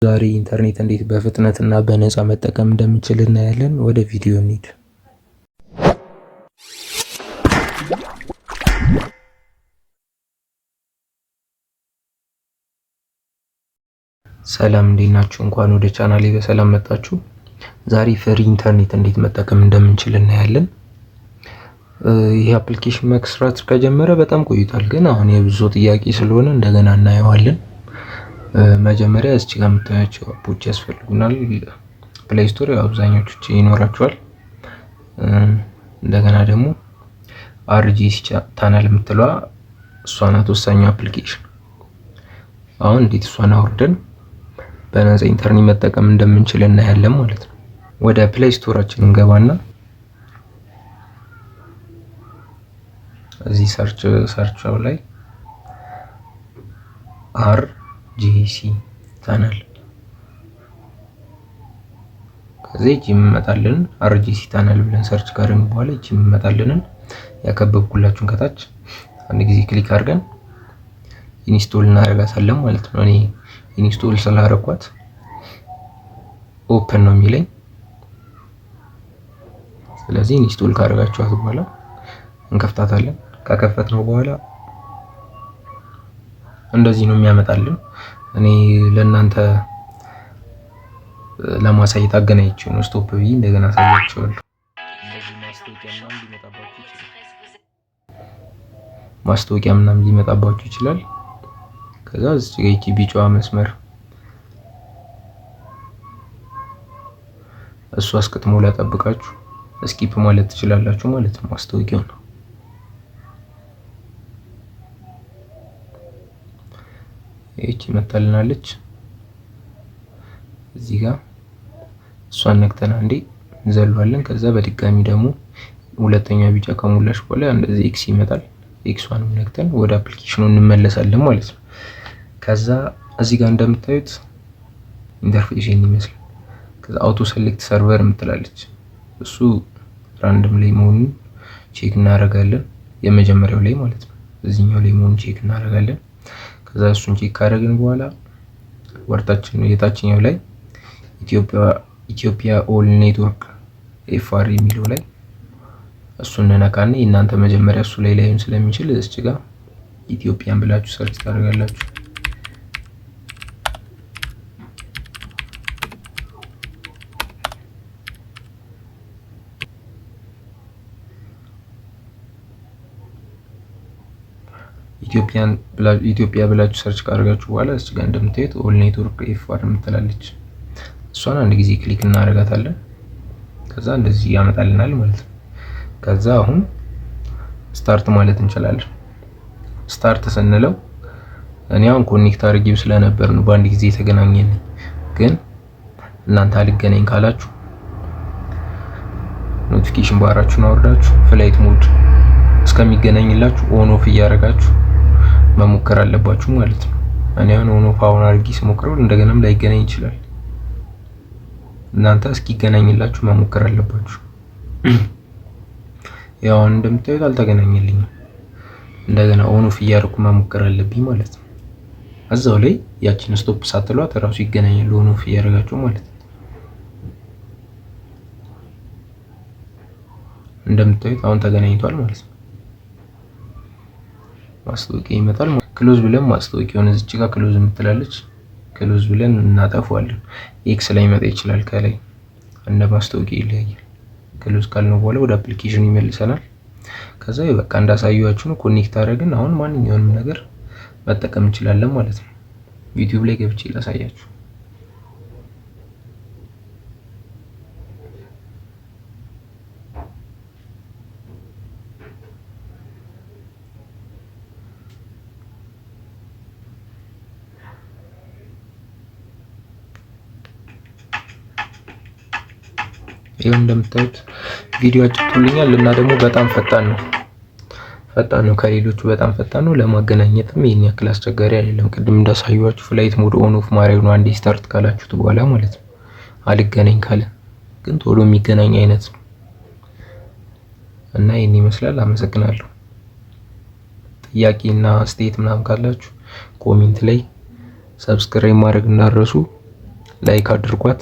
ዛሬ ኢንተርኔት እንዴት በፍጥነት እና በነፃ መጠቀም እንደምንችል እናያለን። ወደ ቪዲዮ እንሂድ። ሰላም እንዴት ናችሁ? እንኳን ወደ ቻናሌ በሰላም መጣችሁ። ዛሬ free ኢንተርኔት እንዴት መጠቀም እንደምንችል እናያለን። ይህ application መስራት ከጀመረ በጣም ቆይቷል፣ ግን አሁን የብዙ ጥያቄ ስለሆነ እንደገና እናየዋለን። መጀመሪያ እዚህ ጋር የምታያቸው app ኦች ያስፈልጉናል። Play Store አብዛኞቹ ይኖራቸዋል። እንደገና ደግሞ RGC Tunnel የምትለዋ እሷ ናት ወሳኙ application። አሁን እንዴት እሷን አውርደን በነፃ ኢንተርኔት መጠቀም እንደምንችል እናያለን ማለት ነው። ወደ Play Store ኣችን እንገባና እዚህ search ላይ RGC Tunnel ከዚህ እቺ የምመጣልን RGC Tunnel ብለን search ካደረግን በኋላ እቺ የምመጣልንን ያከበብኩላችሁን ከታች አንድ ጊዜ click አድርገን install እናደርጋታለን ማለት ነው። እኔ install ስላደረኳት open ነው የሚለኝ። ስለዚህ install ካደረጋችኋት በኋላ እንከፍታታለን። ከከፈትነው በኋላ እንደዚህ ነው የሚያመጣልን። እኔ ለእናንተ ለማሳየት አገናኝቼው ነው stop ብዬ እንደገና አሳያቸዋለሁ። ማስታወቂያ ምናምን ሊመጣባችሁ ይችላል። ከዛ እዚህ ጋር ይቺ ቢጫዋ መስመር እሷ እስክትሞላ ጠብቃችሁ skip ማለት ትችላላችሁ ማለት ነው ማስታወቂያው ነው። ይቺ መታልናለች እዚህ ጋር እሷን ነክተን አንዴ እንዘለዋለን። ከዛ በድጋሚ ደግሞ ሁለተኛ ቢጫ ከሞላሽ በኋላ እንደዚህ X ይመጣል። X ኧንም ነክተን ወደ application ኑ እንመለሳለን ማለት ነው። ከዛ እዚህ ጋር እንደምታዩት interface ይሄን ይመስላል። ከዛ auto select server የምትላለች እሱ random ላይ መሆኑን check እናደርጋለን። የመጀመሪያው ላይ ማለት ነው። እዚህኛው ላይ መሆኑን check እናደርጋለን። ከዛ እሱን check ካደረግን በኋላ ወርታችን የታችኛው ላይ ኢትዮጵያ all network FR የሚለው ላይ እሱን እንነካና የእናንተ መጀመሪያ እሱ ላይ ላይሆን ስለሚችል እዚህ ጋር ኢትዮጵያን ብላችሁ search ታደርጋላችሁ። ኢትዮጵያ ብላችሁ search ካደረጋችሁ በኋላ እዚህ ጋር እንደምታዩት all network FR የምትላለች እሷን አንድ ጊዜ click እናደርጋታለን። ከዛ እንደዚህ ያመጣልናል ማለት ነው። ከዛ አሁን start ማለት እንችላለን። start ስንለው እኔ አሁን connect አድርጌው ስለነበር ነው በአንድ ጊዜ የተገናኘን። ግን እናንተ አልገናኝ ካላችሁ notification bar ኣችሁን አወርዳችሁ flight mode እስከሚገናኝላችሁ on off እያደረጋችሁ መሞከር አለባችሁ ማለት ነው። እኔ አሁን on off አሁን አድርጌ ስሞክረው እንደገናም ላይገናኝ ይችላል። እናንተ እስኪገናኝላችሁ መሞከር አለባችሁ። ያው አሁን እንደምታዩት አልተገናኘልኝም። እንደገና on off እያደረኩ መሞከር አለብኝ ማለት ነው። እዛው ላይ ያችን stop ሳትሏት እራሱ ይገናኛል on off እያደረጋችሁ ማለት ነው። እንደምታዩት አሁን ተገናኝቷል ማለት ነው። ማስታወቂያ ይመጣል። close ብለን ማስታወቂያውን እዚች ጋር close የምትላለች close ብለን እናጠፋዋለን። X ላይ ይመጣ ይችላል ከላይ እንደ ማስታወቂያ ይለያያል። close ካልነው በኋላ ወደ application ኑ ይመልሰናል። ከዛ በቃ እንዳሳየኋችሁ ነው። connect አደረግን። አሁን ማንኛውንም ነገር መጠቀም እንችላለን ማለት ነው። ዩቲዩብ ላይ ገብቼ ላሳያችሁ። ይኸው እንደምታዩት ቪዲዮ አጭቶልኛል እና ደግሞ በጣም ፈጣን ነው። ፈጣን ነው፣ ከሌሎቹ በጣም ፈጣን ነው። ለማገናኘትም ይህን ያክል አስቸጋሪ አይደለም። ቅድም እንዳሳየኋችሁ flight mode on off ማድረግ ነው አንዴ start ካላችሁት በኋላ ማለት ነው። አልገናኝ ካለ ግን ቶሎ የሚገናኝ አይነት ነው እና ይህን ይመስላል። አመሰግናለሁ። ጥያቄና አስተያየት ምናምን ካላችሁ comment ላይ subscribe ማድረግ እንዳትረሱ። Like አድርጓት።